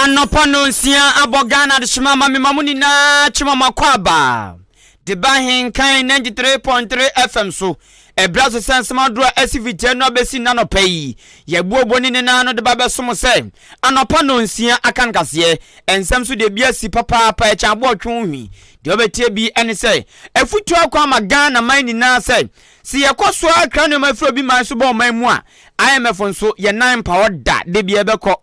Anɔpa nonsia abɔ Ghana adehyema ma mema mo nyinaa kyema mo akwaaba de ba Ahenkan 93.3 FM so. Ɛberɛ so sɛ nsɛm adoɔ a asi fitia no abɛsi nnɛ anɔpa yi. Yɛbuobuo ne nyinaa no de ba bɛso mo sɛ anɔpa nonsia aka nkaseɛ. Nsɛm so deɛ bi asi papaapa ɛkyɛn aboɔtwe ho hwi. Deɛ wobɛtie bi ne sɛ afutuo akɔ ama Ghana man nyinaa sɛ sɛ yɛkɔ so ara kra nneɛma firi obi man so ba ɔman mu a IMF nso yɛn nan mpa hɔ da, da biara ɛbɛkɔ.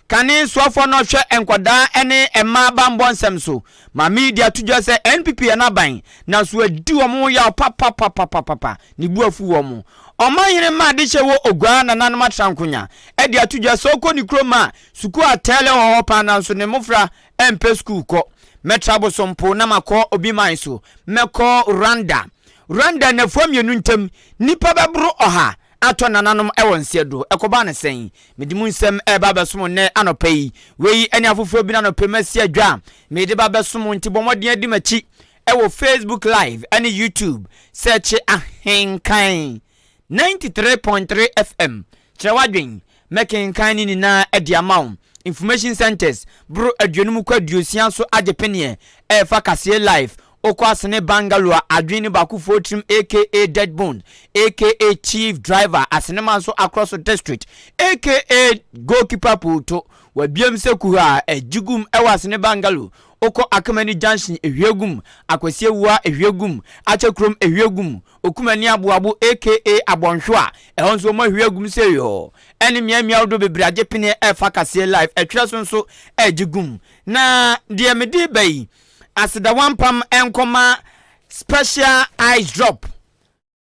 Kane soafoɔ no a ɔhwɛ nkwadaa ne mmaa banbɔ nsɛm so, Maame yi de ato dwa sɛ NPP yɛ n'aban, nanso adi wɔn ho yaw papapapapapa, ne bo afu wɔn. Ɔmanhene mma adehyɛ wɔ Oguaa nananom atrankonya de ato dwa sɛ ɔkɔ ne kurom a, sukuu atɛɛlɛ wɔ hɔ paa nanso ne mmofra mpɛ sukuu kɔ. Mɛtra Bosompo na makɔ obi man so, mɛkɔ Rwanda. Rwanda nnafua mmienu ntam, nnipa bɛboro ɔha atɔ nananom wɔ nseɛ do. Ɛkɔbaa no sɛn? Mede mu nsɛm reba abɛso mo nnɛ anɔpa yi. Wei ne afoforɔ bi no anɔpa yi masi adwa a mede ba abɛso mo nti bɔ mmɔden adi m'akyi wɔ Facebook Live ne YouTube. Sɛkye Ahenkan 93.3 FM. Kyerɛ w'adwen, mɛkenkan ne nyinaa de ama wo. Information Centres boro aduonum kɔ aduosia so agye peneɛ ɛrefa kaseɛ live Wokɔ asene Bangalore a adwene ne baakofoɔ tirim aka Deadbone aka Chief Driver Asenema nso Akorɔso District aka Goalkeeper Pooto Wabiam sɛ kuhaa agye gum wɔ asene Bangalore Wokɔ Akamani Junction ehwie gum Akwasi Awuah ehwie gum Akyɛ Kurom ehwie gum Okumani Aboabo aka Abɔnhwewa ɛhɔ nso wɔn ahwie agum sɛ yɔɔ ɛne mmeammea ahodoɔ bebree agye peneɛ ɛrefa kaseɛ live ɛtwerɛ so nso ɛregye gum Na deɛ mede reba yi Aseda wampam nkɔma special ice drop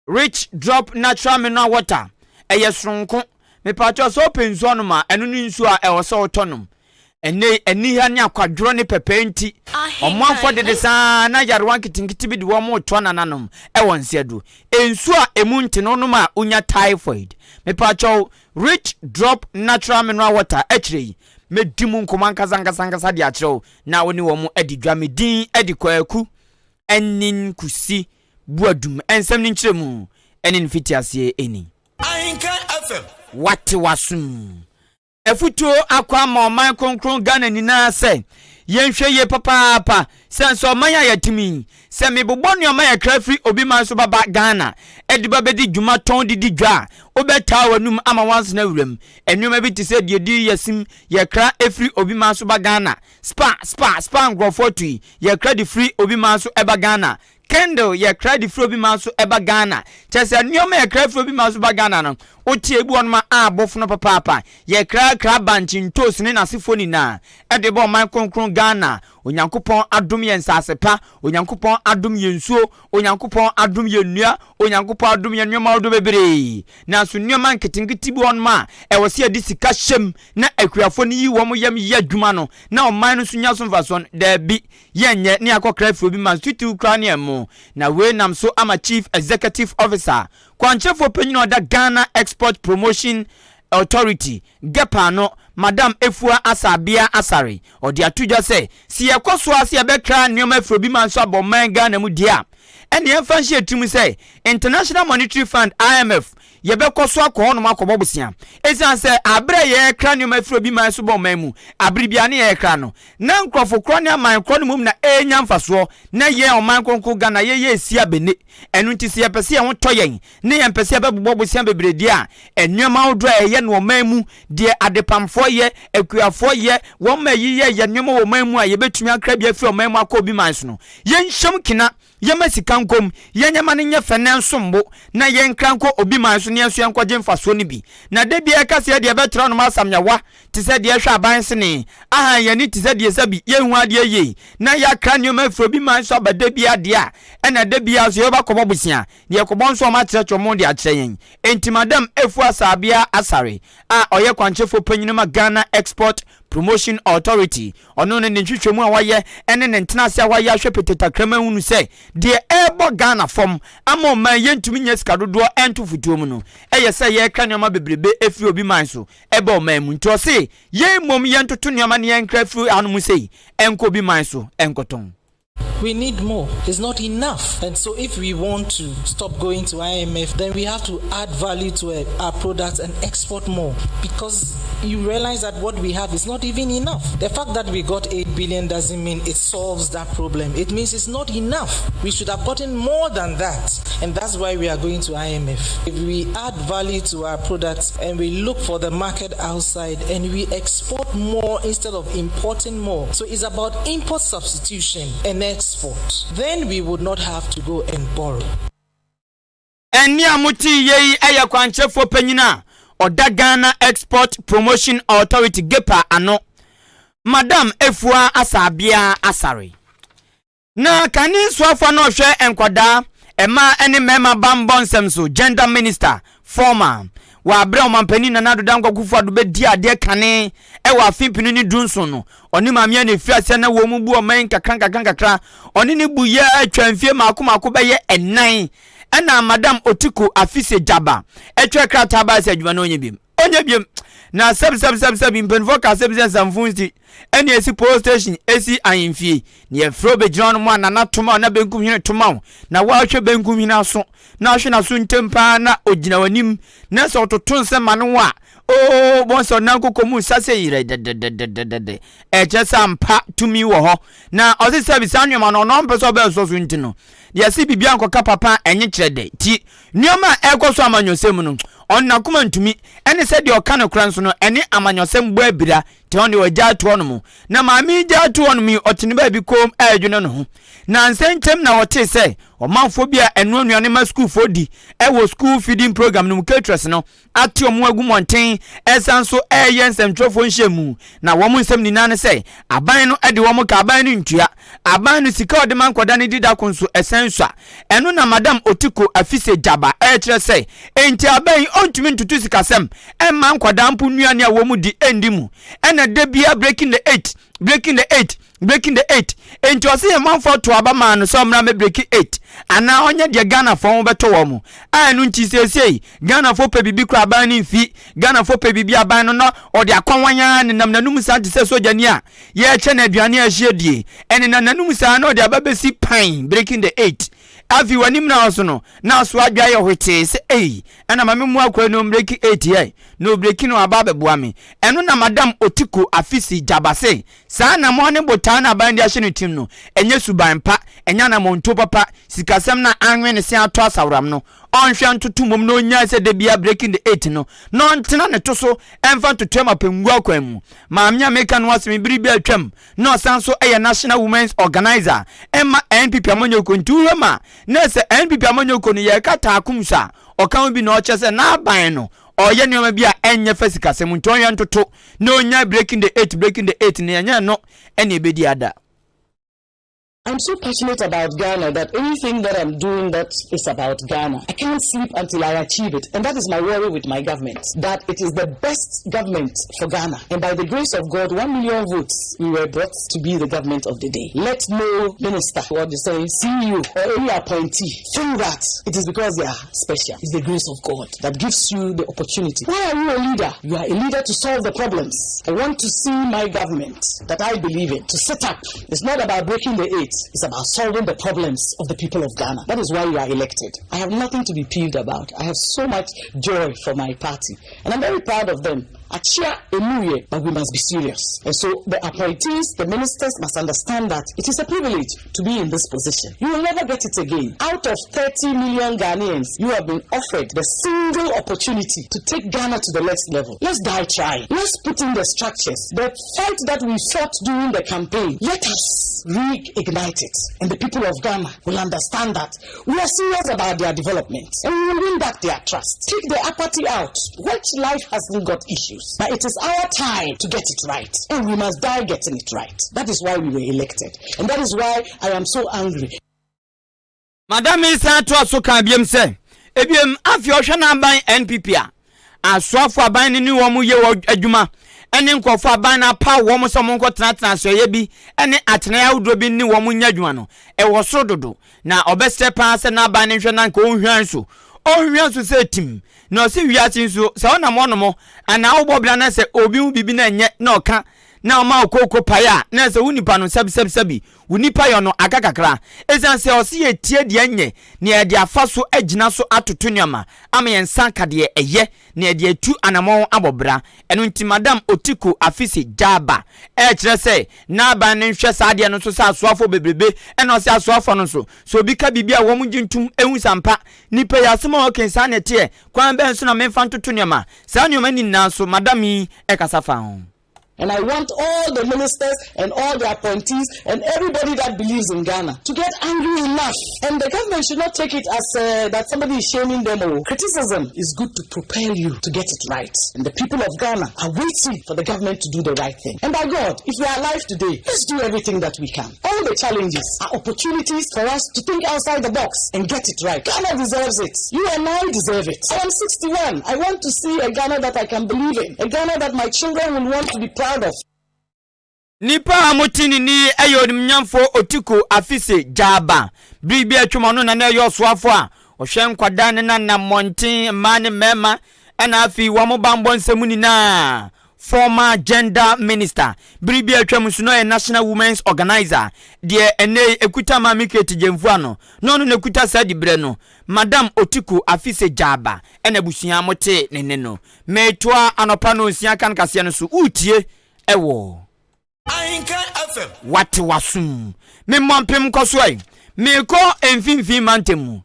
rich drop natural mineral water ɛyɛ soronko mepatwɔ sɛ wopɛ nsuo anom a ɛno ne nsuo a ɛwɔ sɛ wotɔ nom ɛnɛ aniha ne akwadworɔ ne pɛpɛɛ nti ɔmanfoɔ dede saa na yarewa nketenkete bi de wɔn retoa nananom ɛwɔ nseɛdo nsuo a ɛmu nte no nom a wonya typhoid mepatwɔ rich drop natural mineral water akyire yi mɛdi mu nkɔmmɔ ankasa ankasa ankasa de akyerɛ wo na wo ne wɔn adi dwa. Me din de Kwaku Anin Kusi Boadum. Nsɛm no nkyerɛmu ne ne mfitiaseɛ ni. Ahenkan FM. Wate w'asom. Afutuo akɔ ama ɔman kronkron Ghana nyinaa sɛ yɛnhwɛ yie papaapa sɛ nso ɔman a yɛte mu yi, sɛ mebobɔ nnoɔma a yɛkra firi obi man so ba ba Ghana de ba bɛdi dwuma tɔn de di dwa a, wobɛtaa w'anum ama wansena wuram. Nnoɔma bi te sɛ deɛ di yasim Yɛkra firi obi man so ba Ghana. Spa, spa, spa nkurɔfoɔ tu yi, yɛkra de firi obi man so ba Ghana. Kindle, yɛkra de firi obi man so ba Ghana. Kyerɛ sɛ nneɛma a yɛkra firi obi man so ba Ghana no, wote ebi wɔ nom a abofono papaapa. Yɛkra kra bankye, ntoosi ne n'asefoɔ nyinaa de ba ɔman kronkron Ghana. Onyankopɔn adom yɛn nsase pa, Onyankopɔn adom yɛn nsuo, Onyankopɔn adom yɛn nnua, Onyankopɔn adom yɛn nneɛma ahodoɔ bebree. Nanso nneɛma nketenkete bi wɔ hɔnom a ɛwɔ sɛ yɛde sika hyɛ mu na akuafoɔ no yi wɔn yam yɛ adwuma no na ɔman no nso nya so mfasoɔ no, daabi, yɛnyɛ na yɛakɔkra afiri obi man so, titiriw koraa ne ɛmo. Na wei nam so ama Chief Executive Officer, kwankyerɛfoɔ panyin a ɔda Ghana Export Promotion Authority, GEPA, ano, Madam Efua Asabea Asare, ɔde ato dwa sɛ, sɛ yɛkɔ so ara sɛ yɛbɛkra nneɛma afiri obi man so aba ɔman Ghana mu deɛ a, ɛnneɛ yɛmfa nhyɛ yɛn tirim sɛ International Monetary Fund, IMF, yɛbɛkɔ so akɔ hɔnom akɔbɔ bosea. Esiane sɛ bere a yɛrekra nneɛma afiri obi man so ba ɔman mu bere biara ne yɛrekra no, na nkurɔfo korɔ ne aman korɔ no mmom na ɛrenya mfasoɔ, na yɛn ɔman kronkron Ghana yɛyɛ esi abene. Ɛno nti sɛ yɛpɛ sɛ yɛn ho tɔ yɛn ne yɛmpɛ sɛ yɛbɛbobɔ bosea bebree deɛ a, nneɛma ahodoɔ a yɛyɛ no ɔman mu, deɛ adepamfoɔ yɛ, akuafoɔ yɛ, wɔn ma ɛyi yɛ yɛ nneɛma wɔ ɔman mu a yɛbɛtumi akra bi afiri ɔman mu akɔ obi man so no, yɛnhyɛm kena, yɛmma sika nkɔ mu, yɛnyɛ ma no nyɛ fɛ na ɛnsom bo, na yɛnkra nkɔ obi man so na yɛn nso yɛnkɔgye mfasoɔ no bi. Na da biara yɛka sɛ yɛdeɛ yɛbɛtra nom asamyawa te sɛ deɛ ɛhwɛ aban sene, ahan yɛn ani te sɛ deɛ sɛbi yɛnhu adeɛ yie, na yɛakra nneɛma afiri obi man so aba da biara deɛ a, ɛna da biara nso yɛbɛba akɔbɔ bosea. Deɛ ɛkɔbɔ nso wɔn akyerɛkyerɛ wɔn de akyerɛ yɛn. Enti Madam Efua Saabia Asare a ɔyɛ kwankyerɛfoɔ panyin ma Ghana Export Promotion Authority, ɔno ne ne nhwehwɛmu a wayɛ ne ne ntenase a wayɛ ahwɛ pete takrama hunu sɛ deɛ ɛrebɔ Ghana fam ama ɔman yi yɛntumi nyɛ sika dodoɔ nto fotuo mu no yɛ sɛ yɛrekra nneɛma bebrebe firi obi man so ba ɔman mu. Nti ɔse yɛn mmom yɛntoto nneɛma na yɛnkra firi hanom sei nkɔ obi man so nkɔtɔn. We need more. It's not enough. And so if we want to stop going to IMF, then we have to add value to our products and export more because you realize that what we have is not even enough. The fact that we got 8 billion doesn't mean it solves that problem. It means it's not enough. We should have gotten more than that. And that's why we are going to IMF. If we add value to our products and we look for the market outside and we export more instead of importing more. So it's about import substitution and export. Then we would not have to go and borrow. Ɛnne a motee yei yɛ kwankyerɛfoɔ panyin a ɔda Ghana Export Promotion Authority, GEPA, ano, Madam Efua Asabea Asare. Na kane soafoɔ no ɔhwɛ nkwadaa, mmaa ne mmarima bammɔ nsɛm so, Gender Minister, former, wɔ aberɛ a ɔmampanin Nana Addo Dankwa Akufo-Addo bɛdi adeɛ kane wɔ afe 2017 no, ɔne maame a na ɛfiri aseɛ na wɔn mu bu ɔman nkakra nkakra nkakra, ɔne ne bu yɛ atwa mfie mmaako mmaako bɛyɛ ɛnan ɛna Madam Otiko Afise Gyaba ɛtwerɛ krataa baa sɛ adwuma no ɔnyɛ biem ɔnyɛ biem na sɛbsɛbsɛbsɛb mpanimfoɔ ka sɛbi sɛ nsamfo nti ɛne esi police station esi ahemfie na yɛfrɛ obɛgyina no mu a nana toma na benkum hene toma wo na woahwɛ benkum hene aso na ahwɛ n'aso ntɛm paa na ogyina w'anim na sɛ ɔtoto nsɛm ma no a oo bɔn sɛ ɔnan koko mu nsa sɛ yerɛ dɛdɛdɛdɛdɛ ɛkyɛ sɛ ampa tumi wɔ hɔ na ɔse sɛ saa nneɛma no ɔno ɔmpɛ sɛ ɔbɛyɛ sɔ so nti no deɛ sɛ biribi ankɔka papa ɛnye kyerɛ dɛ ti nneɛma a ɛkɔ so amanyɔsɛm no ɔno n'akoma ntumi ɛne sɛ deɛ ɔka no kora nso no ɛne amanyɔsɛm bɔ abira nti ɔno deɛ ɔgya ato hɔ nom na maame yi gya ato hɔ nom yi ɔte ne baabi kom ɛredwene ne ho na nsɛnkyɛm na ɔte sɛ ɔmanfoɔ bi a ɛnoa nnuane ma sukuufoɔ di ɛwɔ school feeding program no mu caterers no ate ɔmo agu mmɔnten ɛsan so ɛreyɛ nsɛmtwerɛfoɔ nhyiamu na wɔn nsɛm nyinaa ne sɛ aban no de wɔn ka aban no ntua aban no sika a ɔde ma nkwadaa no di dako nso ɛsan so a ɛno na Madam Otiko Afise Gyaba ɛrekyerɛ sɛ enti aban yi ɔntumi ntutu sikasɛm ɛmma nkwadaa mpo nnuane a wɔn di ɛndi mu ɛna da bia breaking the eight, breaking the eight, breaking the eight. Enti ɔsɛ yɛn manfoɔ to aba maa no sɛ ɔmmra mɛ break eight anaa ɔnyɛ deɛ Ghanafoɔ ho bɛtɔ wɔn mo a ɛno nti seesei Ghanafoɔ pɛ biribi kora aban no mfi Ghanafoɔ pɛ biribi aban no na ɔde akɔnwan nenam n'anum saa te sɛ sogyani a yɛrekyɛ no aduane a ɛhyɛ die ɛnenam n'anum saa na ɔde aba bɛsi pan breaking the eight. Afei w'anim na ɔso no na aso adwa yɛ hwetee sɛ ei ɛna ma me mu akɔ no break eight yɛ na obreak no aba abɛboa me. Ɛno na Madam Otiko Afisi Gyaba se saa anammɔn ne botaa na aban de ahyɛ ne tim no ɛnyɛ suban pa, ɛnyɛ anammɔntuo papa. Sikasɛm na anwe ne se ato asaworam no ɔnhwɛ ntoto mmom na ɔnyaa sɛ da bia breaking the eight no na ɔntena ne to so ɛmfa ntoto ama pɛngu akwan mu. Maame a meka no asɛm bere bi atwam na ɔsan so ɛyɛ national women's organizer ɛma NPP amanyɔkuo nti wohwɛ ma na sɛ NPP amanyɔkuo no yɛreka taakom so a ɔka ho bi na ɔkyerɛ sɛ n'aban no ɔyɛ nneɛma bi a ɛnyɛ fɛ sikasɛm nti ɔnyɛ ntoto na ɔnya breaking the eight, breaking the eight no ɛnyɛ no ɛna ɛbɛdi ada. I'm so passionate about Ghana that anything that I'm doing that is about Ghana, I can't sleep until I achieve it. And that is my worry with my government, that it is the best government for Ghana. And by the grace of God, 1 million votes, we were brought to be the government of the day. Let no minister or the say CEO or any appointee think that it is because they are special. It's the grace of God that gives you the opportunity. Why are you a leader? You are a leader to solve the problems. I want to see my government that I believe in to set up. It's not about breaking the eight. It's about solving the problems of the people of Ghana. That is why you are elected. I have nothing to be peeved about. I have so much joy for my party. And I'm very proud of them. Achia Emuye, but we must be serious. And so the appointees, the ministers must understand that it is a privilege to be in this position. You will never get it again. Out of 30 million Ghanaians, you have been offered the single opportunity to take Ghana to the next level. Let's die trying. Let's put in the structures. The fight that we fought during the campaign, let us reignite it. And the people of Ghana will understand that we are serious about their development and we will win back their trust. Take the apathy out. Which life hasn't got issues? But it is our time to get it right. And we must die getting it right. That is why we were elected. And that is why I am so angry. Madam yi san toa so kan biem sɛ ebiem afei ɔhwɛ n'aban NPP a asoafo aban no ne wɔn yɛ wɔ adwuma ɛne nkurɔfoɔ aban no apa wɔn sɛ wɔn nkɔ tenatena asɔeɛ bi ɛne atenaeɛ ahodoɔ bi ne wɔn nyɛ adwuma no ɛwɔ soro dodo na ɔbɛsrɛ paa sɛ n'aban no nhwɛ na nka ɔnhwɛ nso ɔnhwɛ nso sɛ tim na ɔsi wiase nso sɛ ɔnam ɔnom anaa wobɔ bra na sɛ obi ho biribi na ɛnyɛ na ɔka. na ɔma wo kooko pae a, na ɛsɛ wo nipa no sɛbisɛbisɛbi, wo nipa yɔ no aka kakra. Esiane sɛ ɔse yɛtie deɛ ɛnyɛ na yɛde afa so agyina so atoto nneɛma ama yɛn nsa aka deɛ ɛyɛ na yɛde atu anamɔn abɔ bra. Ɛno nti Madam Otiko Afisi Djaba ɛrekyerɛ sɛ n'aban no nhwɛ saa adeɛ no so sɛ asoafoɔ bebrebe ɛna ɔse asoafoɔ no nso sɛ obi ka biribi a wɔn gye ntom ɛhu sɛ ampa nipa yi asɛm a ɔka yi saa na ɛteɛ kwan bɛn so na memfa ntoto nneɛma saa nneɛma nyinaa nso Madam yi ɛkasa fa ho. And I want all the ministers and all the appointees and everybody that believes in Ghana to get angry enough. And the government should not take it as that somebody is shaming them. Oh, criticism is good to propel you to get it right. And the people of Ghana are waiting for the government to do the right thing. And by God, if we are alive today, let's do everything that we can. All the challenges are opportunities for us to think outside the box and get it right. Ghana deserves it. You and I deserve it. I am 61. I want to see a Ghana that I can believe in, a Ghana that my children will want to be proud of. Nipa a mote ne ni yɛ onimnyamfo Otiko Afise Gyaaba. Bere bi atwam ɔno na na ɛyɛ ɔsoafo a ɔhwɛ nkwadaa ne nanam mmɔnten, mmaa ne mmarima, ɛna afei wɔn bambɔ nsɛm nyinaa. Former gender minister. Bere bi atwam nso na ɔyɛ national women's organizer. Deɛ ɛnɛ ekuta Maame Kate Gyamfua no, na ɔno na ekuta saa dibrɛ no. Madam Otiko Afise Gyaaba ɛna abusua mote ne ne no. Metoa anɔpa no nsia kan kaseɛ no so wotie ɛwɔ Wate w'asom. Memmɔ mpem nkɔ so ɛ. Merekɔ mfimfini mantam mu.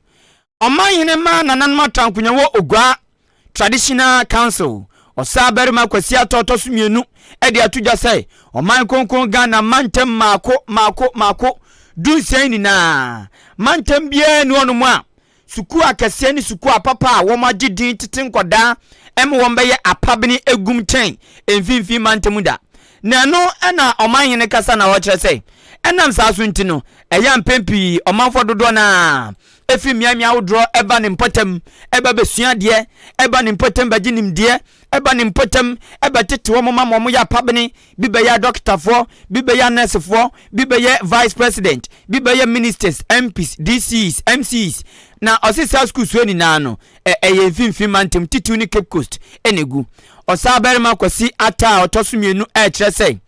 Ɔmanhene ma nananom atrankonya wɔ Oguaa Traditional Council. Ɔsaa barima Kwasi Atɔ ɔtɔ so mmienu de ato dwa sɛ ɔman kronkron Ghana mantam mmaako mmaako mmaako 16 nyinaa, mantam biara nni hɔnom a Sukuu akɛseɛ ne sukuu apapa a wɔagye din tete nkwadaa ma wɔbɛyɛ apabene egum kyɛn mfimfini mantam da. Na ɛno na ɔmanhene kasa na ɔkyerɛ sɛ ɛnam saa so nti no, ɛyɛ a mpɛn pii ɔmanfoɔ dodoɔ no ara ɛfiri mmeammea ahodoɔ ba ne mpɔtam ba bɛsua adeɛ, ba ne mpɔtam bɛgye nimdeɛ, ba ne mpɔtam bɛtete wɔn ma wɔyɛ apabene. Bi bɛyɛ adɔkotafoɔ, bi bɛyɛ anɛɛsefoɔ, bi bɛyɛ vice president, bi bɛyɛ ministers, MPs, DCs, MCs. Na ɔse saa schools wei nyinaa no, ɛyɛ mfimfini mantam, titiriw ne Cape Coast na egu. Ɔsaabarima Kwasi Atta a ɔtɔ so mmienu ɛrekyerɛ sɛ,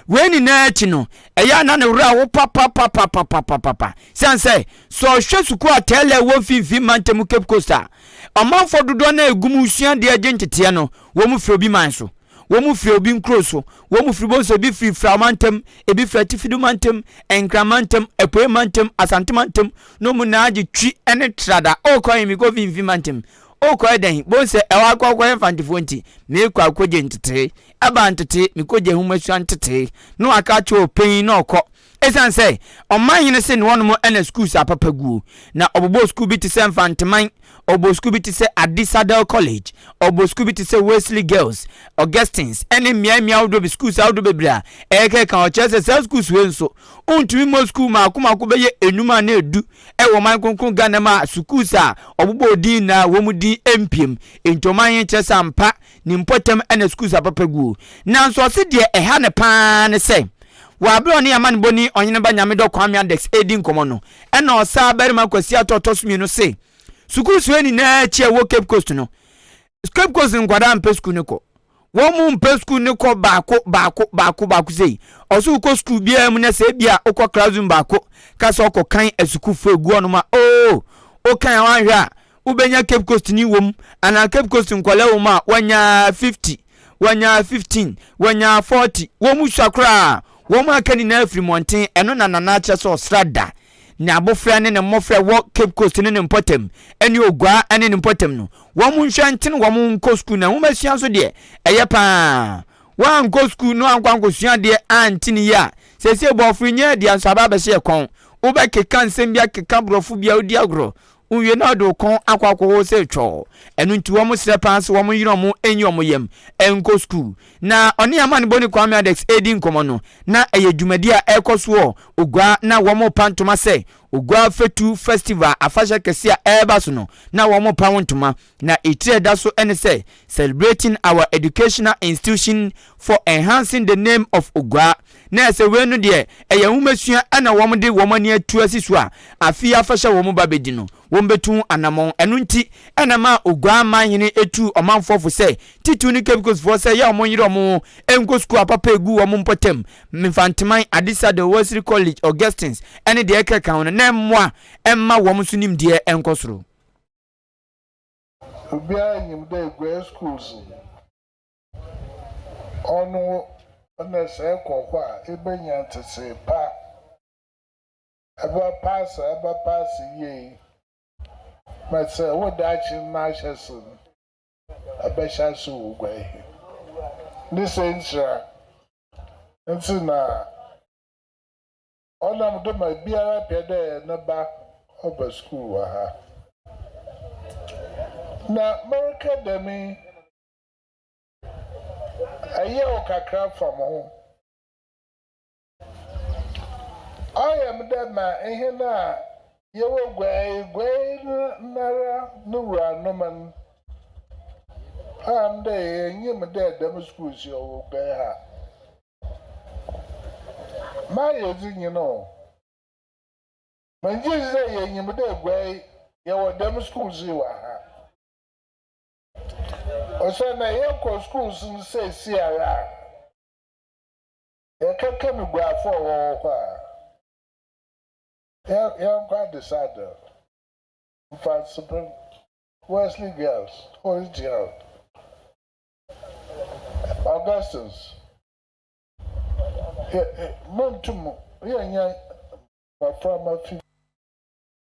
wei nyinaa akyi no, ɛyɛ a na ne werɛ aho papapapapapapa. Siane sɛ, sɛ ɔhwɛ sukuu a Tɛlɛ wɔ mfimfini mantam Cape Coast a, ɔmanfoɔ dodoɔ no a egu mu resua adeɛ agye nteteɛ no, wɔn firi obi man so. Wɔn firi obi nkuro so. Wɔn firi bonso, ebi firi Frao mantam, ebi firi Atifido mantam, Nkran mantam, Apuei mantam, Asante mantam, na wɔn nyinaa gye twi ne trada. Okɔ he? Mekɔ Mfimfini mantam. Okɔ yɛ dɛn? Bonso ɛhɔ akɔ akɔyɛ Mfantefoɔ nti, mekɔ akɔgye ntetee. Ɛbaa ntetee, mekɔgye nhomasua ntetee. Na waka akyerɛ ɔpanyin na ɔkɔ. Esiane sɛ ɔmanhene se ne hɔnom na schools apapa guo, na ɔbobɔɔ sukuu bi te sɛ Mfanteman, ɔbɔɔ sukuu bi te sɛ Adisadel College, ɔbɔɔ sukuu bi te sɛ Wesley Girls, Augustines, ne mmeae mmeae ahodoɔ bi, schools ahodoɔ bebree a ɛkeka ho. Kyerɛ sɛ saa schools wei nso, wontumi mmɔ sukuu mmaako mmaako bɛyɛ enum anaa edu wɔ ɔman kronkron Ghana mu a schools a ɔbobɔɔ din nyinaa wɔn din mpiem. Enti ɔmanhene kyerɛ sɛ ampa ne mpɔtam na schools apapa guo. Nanso ɔse deɛ ɛha no paa ne sɛ, wɔ aberɛ a ɔne amanebɔni Ɔheneba Nyamedɔ Kwame Andex redi nkɔmmɔ no, ɛna ɔsaa barima Kwasi Atɔ ɔtɔ so mmienu se, sukuu sua nyinaa akyi a ɛwɔ Cape Coast no, Cape Coast nkwadaa mpɛ sukuu no kɔ. Wɔn mu mpɛ sukuu no kɔ baako baako baako baako sei. Ɔso wokɔ sukuu biara mu na sɛ ebi a wokɔ classroom baako ka sɛ ɔkɔ kan asukuufoɔ egu hɔnom a, oo, wokan a wanhwɛ a wobɛnya Cape Coast ni wom anaa Cape Coast nkwadaa wom a wɔanya 50, wɔanya 15, wɔanya 40, wɔn mu sua koraa, wɔn aka nyinaa firi mmɔnten, ɛno na Nana akyerɛ sɛ ɔsra da ne abofra ne ne mmɔfra wɔ Cape Coast ne ne mpɔtam ne Oguaa ne ne mpɔtam no, wɔn nhwɛ ntene wɔn nkɔ sukuu na nwomasua nso deɛ ɛyɛ paa. Woankɔ sukuu na woankɔ ankɔsua adeɛ ante ne yie a, seesei bɔɔfo nyɛ aduan nso aba abɛhyɛ yɛ kɔn. Wobɛkeka nsɛm bi akeka borɔfo bi a wodi agorɔ. Wowie na wɔde wo kɔn akɔ akɔhɔ sɛ twɔɔ. Ɛno nti wɔn srɛ paa sɛ wɔn yere wɔn nyi wɔn yam nkɔ sukuu. Na ɔne amanebɔni Kwame Adex redi nkɔmmɔ no, na ɛyɛ dwumadi a ɛrekɔ so wɔ Oguaa na wɔrepa ntoma sɛ Oguaa Fetu Festival afahyɛ kɛse a ɛreba so no na wɔrepa ho ntoma. Na etiri a ɛda so ne sɛ Celebrating our Educational Institution for Enhancing the Name of Oguaa. Na ɛsɛ wei no deɛ ɛyɛ nwomasua na wɔn de wɔn ani atu asi so a afe yi afahyɛ a wɔn ba bɛdi no. wɔbɛtu anammɔn. Ɛno nti na ɛmaa Oguaa manhene tuu ɔmanfoɔ fo sɛ, titiriw ne Cape Coastfoɔ sɛ yɛ a wɔnyere wɔn ho nkɔ sukuu apapa a ɛgu wɔn mpɔtam, Mfanteman, Adisadel, Wesley College, Augustine's ne deɛ ɛkeka ho no, na ɛmmoa mma wɔn nso nimdeɛ nkɔ soro. Obiara nyim dɛ Eguae skuul dze, ɔno na sɛ ekɔ hɔ a ebenya ntsetsee pa. Ebɛpaase a ebɛpaase yie, na sɛ wo daakye no n'ahyɛse no, ebɛhyɛ ase wɔ Oguaa he. Ne siantsir a ntsi na ɔnam do ma biara pɛ dɛ ne ba ɔba skuul wɔ ha. Na mereka dɛm yi, ɛyaw kakra fa mo ho. Ɔyɛ me dɛ ma hɛn a yɛwɔ guaeguae noara no wuranom no, ɔyɛ me dɛ yenyim dɛ dɛm skuul yi ɔwɔ guae ha. Mayɛ dze nye no o, menngye nndzi dɛ yenyim dɛ guae yɛwɔ dɛm skuul yi wɔ ha. Osiandɛ yɛkɔ skuuls no seseiara a, Yɛkɛkɛ no guafo a wɔwɔ hɔ a, yɛnkɔ Adisadel, Mfantsipim, Wesley Girls, Holy Child, Augustine's, yɛ, munntum yɛnnyɛ mboframba fi.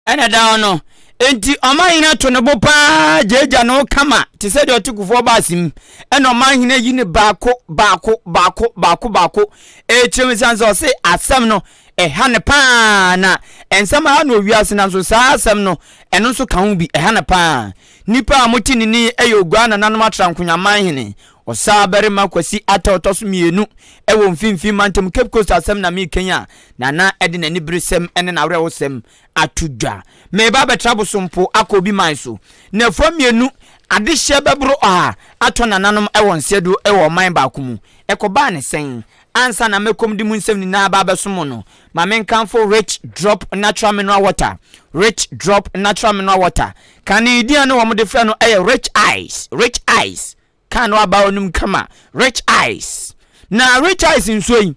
Ɛna da hɔ no, enti ɔmanhene ato ne bo paa gyaagya ne ho kama te sɛ deɛ ɔte kufuor baase mu. Ɛna ɔmanhene ayi ne baako baako baako baako baako ɛrekyerɛ mu sane sɛ ɔse asɛm no ɛha ne paa na nsɛm ha no owiase nanso saa asɛm no ɛno nso ka ho bi ɛha no paa. Nnipa a mote ne ni yɛ Oguaa nananom atra nkonya manhene Ɔsaabarima Kwasi Atta ɔtɔ so mmienu wɔ Mfimfini Mantam Cape Coast asɛm na mereka yi a Nana de n'aniberesɛm ne n'awerɛhosɛm ato dwa. Mereba abɛtra Bosompo akɔ obi man so. Nnafua mmienu, adehyeɛ bɛboro ɔha atɔ nananom wɔ nseɛdo wɔ ɔman baako mu. Ɛkɔbaa ne sɛn? Ansa na mɛkɔm de mu nsɛm nyinaa aba abɛso mo no, ma menkamfo Rich Drop Natural Mineral Water, Rich Drop Natural Mineral Water. Kane din a na wɔde frɛ no yɛ Rich Ice, Rich Ice. Kaa no aba onum kama, Rich Ice. Na Rich Ice nsuo yi,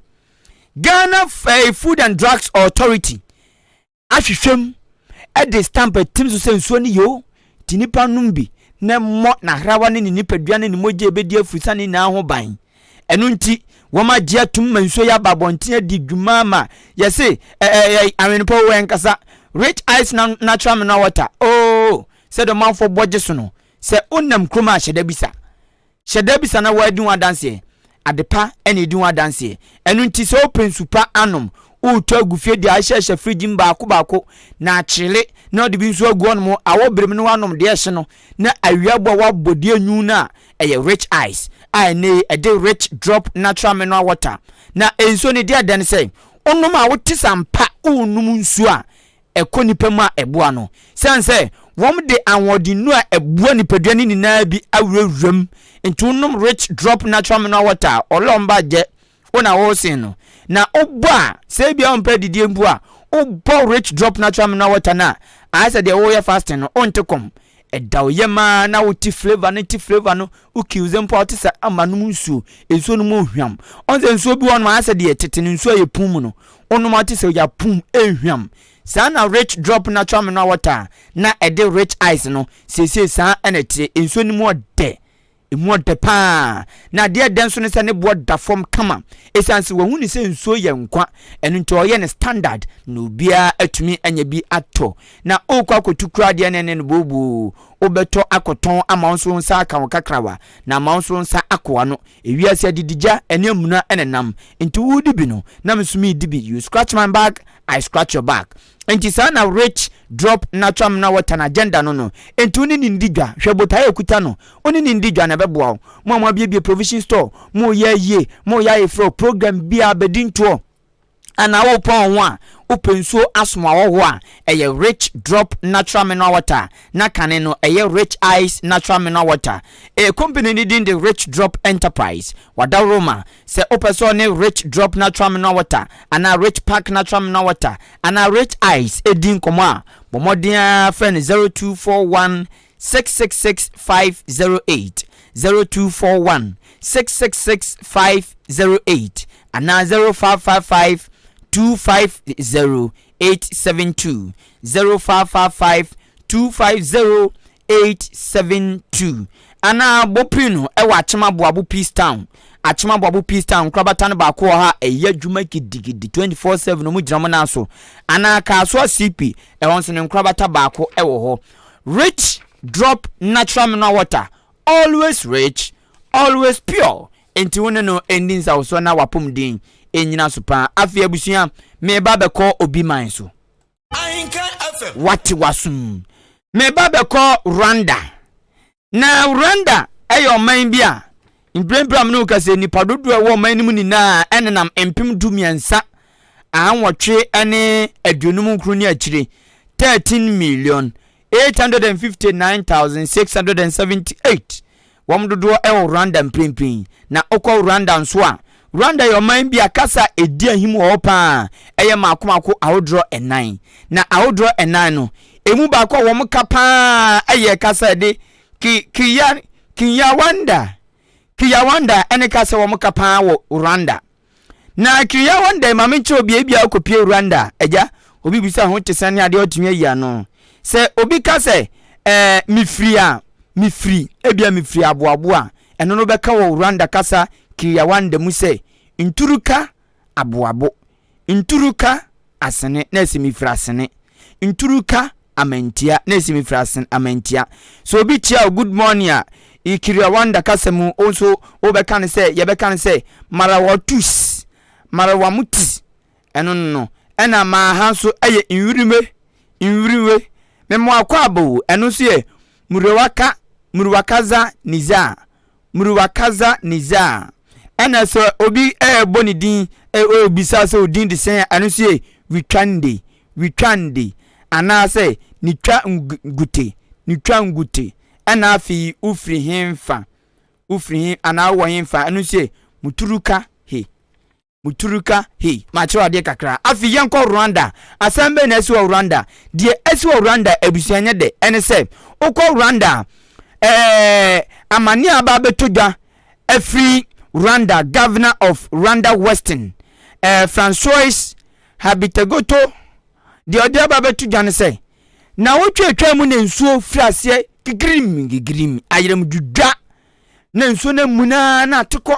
Ghana eh, Food and Drugs Authority ahwehwɛ mu de stamp atim so sɛ nsuo no yɛ o, nti nipa nom bi na mmɔ n'ahrawa ne ne nipadua ne ne mogya ebedi afurisa ne nyinaa ho ban. Ɛno nti, wɔn agye atum ma nsuo yi aba abɔnten adi dwuma ma yɛse ɛɛ awenepɔ wɔ ɛnkasa Rich Ice Natural Mineral Water oo sɛdeɛ ɔmanfoɔ bɔ gye so no Sɛ wonam kurom a, hyɛ da bisa. Hyɛ da bisa na woadi ho adanseɛ. Ade pa na ɛdi ho adanseɛ. Ɛno nti sɛ wopɛ nsu pa anom, woretɔ agu fie de ahyehyɛ fridge mu baako baako na akyele na wode bi nso agu hɔnom awɔ berem na woanom deɛ ɛhye no na awia bɔ a woabɔ deɛ nwunu no a, ɛyɛ Rich Ice a ɛnnɛ yi ɛde Rich Drop Natural Mineral Water. Na nsuo no deɛ ɛdɛ ne sɛ wonom a wote sɛ ampa worenom nsuo a ɛkɔ nnipa mu a ɛboa no. Esiane sɛ wɔde ahoɔdennuru a ɛboa nipadua no nyinaa bi awurawura mu nti, wonom Rich Drop Natural Mineral Water a, ɔlɔmba gyɛ wo na woresen no. Na wobɔ a, sɛ ebia wompɛ adidie mpo a, wobɔ Rich Drop Natural Mineral Water no a, ayɛ sɛ deɛ woreyɛ fasting no, wonte kɔm. Ɛda wo yam ara na wote flavour no, te flavour no, wo kiwze mpo a wote sɛ ama nom nsuo. Nsuo no mu hwam. Ɔn sɛ nsuo bi wɔ hɔnom ayɛ sɛ deɛ tete no nsuo a yɛpum mu no, wonom a wote sɛ yɛapum, ɛhwam. Saa na Rich Drop Natural Mineral Water a na ɛde Rich Ice no, seesei saa na ɛteɛ. Nsuo no mu ɔdɛ. Emu ɔdɛ paa, na adeɛ ɛdɛ nso ne sɛ ne boɔ da fam kama. Ɛsiane sɛ wahu ne sɛ nsuo yɛ nkwa, ɛno nti ɔyɛ no standard na obiara atumi anya bi atɔ. Na wokɔ akɔtu kura adeɛ ne ne no booboo, wobɛtɔ akɔtɔn ama wo nso wo nsa aka wo kakrawa, na ama wo nso wo nsa akɔ w'ano. Ewiase adidigya ne amuna na ɛnam, nti woredi bi no, na me nso meredi bi. You scratch my back, I scratch your back. Enti saa na Rich Drop Natural Mineral Water no agenda no no. Enti wo ne no ndi dwa. Hwɛ botae a ɛkuta no. Wo ne no ndi dwa na ɛbɛboa wo. Mo a moabiebie provision store, moreyɛ ayie, moreyɛ ayeforɔ, program biara, bɛdi ntoɔ. Anaa worepɔn wo ho a, wopɛ nsuo asom ahɔhoɔ a, ɛyɛ Rich Drop Natural Mineral Water, na kane no ɛyɛ Rich Ice Natural Mineral Water. Ɛyɛ company no din de Rich Drop Enterprise. Wadaworo ma sɛ wopɛ sɛ ɔne Rich Drop Natural Mineral Water anaa Rich Pack Natural Mineral Water anaa Rich Ice di nkɔmmɔ a, bɔ mmɔden ara frɛ no 0241 666 508, 0241 666 508 anaa 0555 250 872, 0555 250 872 anaa bɔ no wɔ Akyem Aboabo Peace Town. Akyem Aboabo Peace Town nkorabata no baako wɔ hɔ a ɛyɛ adwuma gidigidi 24/7 wɔn gyina wɔn nan so. Anaa Kasoa CP ɛhɔ nso ne nkorabata baako wɔ hɔ. Rich drop natural mineral water, always rich, always pure. Enti wo ne no ndi nsawosoɔ na w'apɔmuden nnyina so paa. Afei abusua, mereba abɛkɔ obi man so. Wate w'asom. Mereba abɛkɔ Rwanda. Na Rwanda yɛ ɔman bi a mprempren a me ne wo kasa yi, nnipa dodoɔ a ɛwɔ ɔman no mu nyinaa nenam 13,859 ne akyire, 13,859,678. Wɔn dodoɔ wɔ Rwanda mprempren. Na wokɔ Rwanda nso a, Rwanda yɛ ɔman bi a kasa a ɛdi ahim wɔ hɔ paa yɛ mmaako mmaako ahodoɔ nnan. Na ahodoɔ nnan no, ɛmu baako a wɔka paa yɛ kasa a ɛde Ki, Kiya, Kinyarwanda. Kinyarwanda ne kasa a wɔka paa wɔ Rwanda. Na Kinyarwanda yi, ma menkyerɛ obi, ebia wokɔpie Rwanda a, agya, obi bisa ho te sɛn ne adeɛ ɔtumi ayi ano. Sɛ obi ka sɛ, ɛɛ, mefiri a, mefiri, ebia mefiri aboaboa a, ɛno no bɛka wɔ Rwanda kasa Kinyarwanda mu sɛ, Nturuka aboabo, Nturuka asene, na ɛsɛ mefiri asene. Nturuka amantia, na ɛsɛ mefiri asen amantia. So obi kyia wo good morning a, Kinyarwanda kasa mu, wo nso wobɛka no sɛ, yɛbɛka no sɛ, Marawatus, Marawamuti, ɛno no no. Ɛna maaha nso ɛyɛ nwiriwe, nwiriwe. Memoakɔ abo, ɛno nso yɛ Murewaka, Murewakaza Nizaa. Muriwakaza Nizaa. Ɛna sɛ obi ɛrebɔ ne din, ɔrebisa sɛ odin de sɛn a, ɛno nso yɛ Witwande, Witwande, anaasɛ Nitwa Ngute, Nitwa Ngute. Ɛna afei wofiri henfa, wofiri he anaa wowɔ henfa, ɛno nso yɛ Muturuka he. Muturuka, Hey, makyerɛw adeɛ kakra. Afei yɛnkɔ Rwanda. Asɛm bɛn na asi wɔ Rwanda? Deɛ asi wɔ Rwanda, abusua nyɛ dɛ. Ɛne sɛ, wokɔ Rwanda a, ɛɛ, amaneɛ a aba abɛtɔ dwa afiri Rwanda Governor of Rwanda Western, ɛɛ, Francois Habitagoto, deɛ ɔde aba abɛto dwa ne sɛ, naawɔtwe atwa mu na nsuo firi aseɛ gigirim gigirim, ayerɛm dwidwa, na nsuo no amuna na ate kɔ.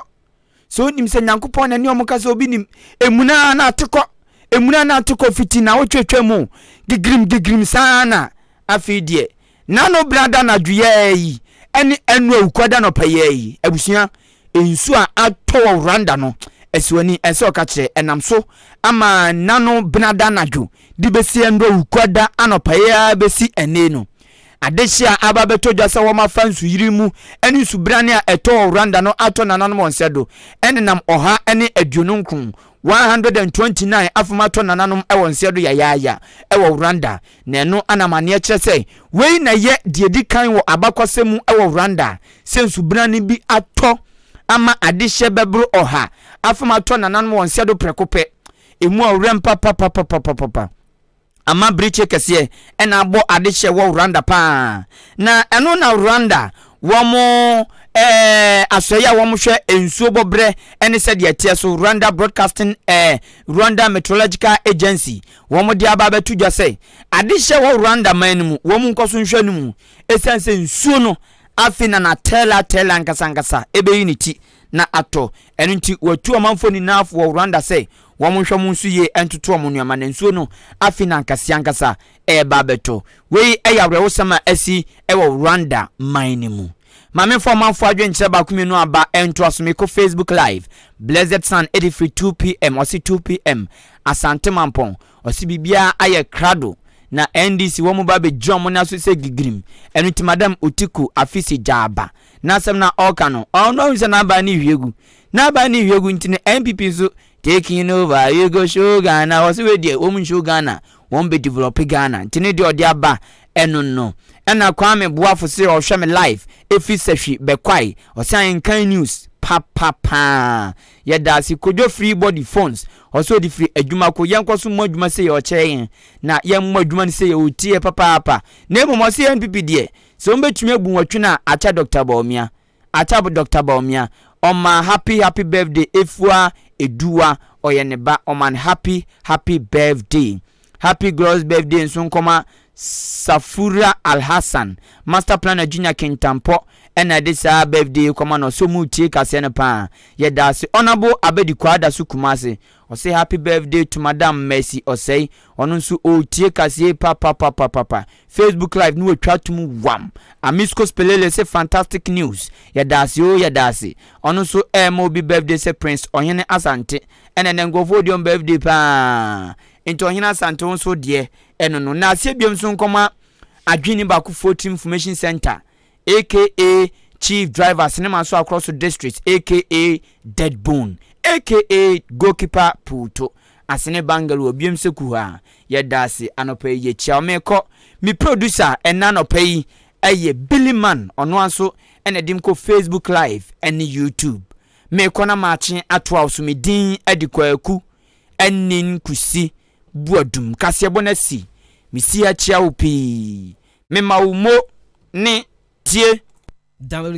Sɛ onim sɛ Nyankopɔn na ne ɔmo kasa obi nim. Emuna na ate kɔ. Emuna na ate kɔ fiti na wotwetwe mu. Gigirim gigirim saa na afei deɛ n'ano brada anadwo yɛɛ yi ɛne ɛno awukuada nɔpa yɛɛ yi. Abusua, nsuo a atɔ wɔ Rwanda no asiwani ɛsɛ ɔka kyerɛ ɛnam so ama n'ano benada anadwo de bɛsi ɛno awukuada anɔpa yɛɛ bɛsi ɛnne no. Adehye a aba abɛtɔ dwa sɛ wɔafa nsuyiri mu ne nsubrane a ɛtɔ wɔ Rwanda no atɔ nananom wɔn nsa do nenam 129, 129 afam atɔ nananom wɔ nsa do yayaaya wɔ Rwanda, na ɛno na amanneɛ kyerɛ sɛ wei na ɛyɛ deɛ ɛdi kan wɔ abakɔsɛm mu wɔ Rwanda sɛ nsubrane bi atɔ ama adehyeɛ bɛboro ɔha afam atɔ nananom wɔn nsa do prɛko pɛ. Emu awerɛm papapapapapa. Ama birikye kɛseɛ na abɔ adehyɛ wɔ Rwanda paa. Na ɛno na Rwanda wɔn ɛɛ asɔeɛ a wɔhwɛ nsuo bɔberɛ ne sɛdeɛ ɛteɛ so Rwanda Broadcasting ɛɛ Rwanda Meteorological Agency wɔn de aba abɛto dwa sɛ adehyɛ wɔ Rwanda man no mu wɔn nkɔ so nhwɛ no mu ɛsiane sɛ nsuo no afei na n'atɛɛla atɛɛla ankasa ankasa ɛbɛyi ne ti na atɔ. Ɛno nti wɔatu ɔmanfoɔ nyinaa fo wɔ Rwanda sɛ Wɔnhwɛ wɔn nso yie ntoto wɔn nneɛma na nsuo no afe no ankasa ankasa reba abɛtɔ. Wei yɛ awerɛhosɛm a asi wɔ Rwanda man no mu. Ma memfa ɔmanfoɔ adwenkyerɛ baako mmienu aba ntoa so. Mekɔ Facebook live. Blessed Son ɛde firi 2pm, ɔse 2pm, Asante Mampɔn. Ɔse biribiara ayɛ krado na NDC wɔn ba abɛgyina wɔn nan so sɛ gigirim. Ɛno nti Madam Otiku Afisi Gyaaba n'asɛm no a ɔreka no, ɔno ahu sɛ n'aban no rehwie gu. N'aban no rehwie gu nti no NPP nso. Taking over, you go show Ghana. Ɔsɛ wei deɛ, wɔn show Ghana, wɔn bɛ develop Ghana. Nti ne deɛ ɔde aba ɛno no. Ɛna Kwame Boafo sɛ ɔhwɛ me live efi Sɛhwi Bɛkwae. Ɔsɛ Ahenkan News papapaa, yɛda ase. Kodwo Free Body Phones, ɔsɛ ɔde firi adwuma ko, yɛnkɔ so mmɔ adwuma sɛ yɛ ɔkyerɛ yɛn na yɛmmɔ adwuma no sɛ yɛ ɔtie papaapa. Na mmom ɔsɛ NPP deɛ, sɛ wɔn bɛtumi abu nwɔtwe no a, akyɛ Dr Bawumia, akyɛ Dr Bawumia. Ɔma happy happy birthday Efua Eduwa, ɔyɛ ne ba, ɔma no happy happy birthday. Happy glorious birthday nso nkɔma Safura Alhassan, Master Planner Junior Kintampɔ, ɛna ɛde saa birthday kɔma no. Ɔsɛ mu tie kaseɛ no paa, yɛda ase. Honourable Abedi Kwada so Kumase, ɔsɛ happy birthday to Madam Mercy Ɔsɛe, ɔno nso ɔretie kaseɛ papapapapa. Facebook Live ne wɔtwa tom wam. Amisco Spelele sɛ fantastic news, yɛda ase o, yɛda ase. Ɔno nso ɛɛma obi birthday sɛ Prince Ɔhene Asante, ɛna ɛnɛ nkurɔfoɔ di ɔn birthday paa, nti Ɔhene Asante nso deɛ ɛno no. Na aseɛ biom nso nkɔma Adwene Baako Team Information Center, aka Chief Driver Cinema so across the district, aka Deadbone, aka Goalkeeper Puto Asene Bangalo obiam sɛ kuha, yɛda ase. Anɔpa yi yɛkyia mekɔ me producer ɛna anɔpa yi ɛyɛ Billy Man, ɔno nso ɛna ɛde kɔ Facebook Live ɛne YouTube. Mekɔ na maakye atoa so. Me din ɛde Kwaku ɛne Nkusi Buadum kaseɛbɔ no asi mesi akyia wo pii, mema wo mo ne tie. Download.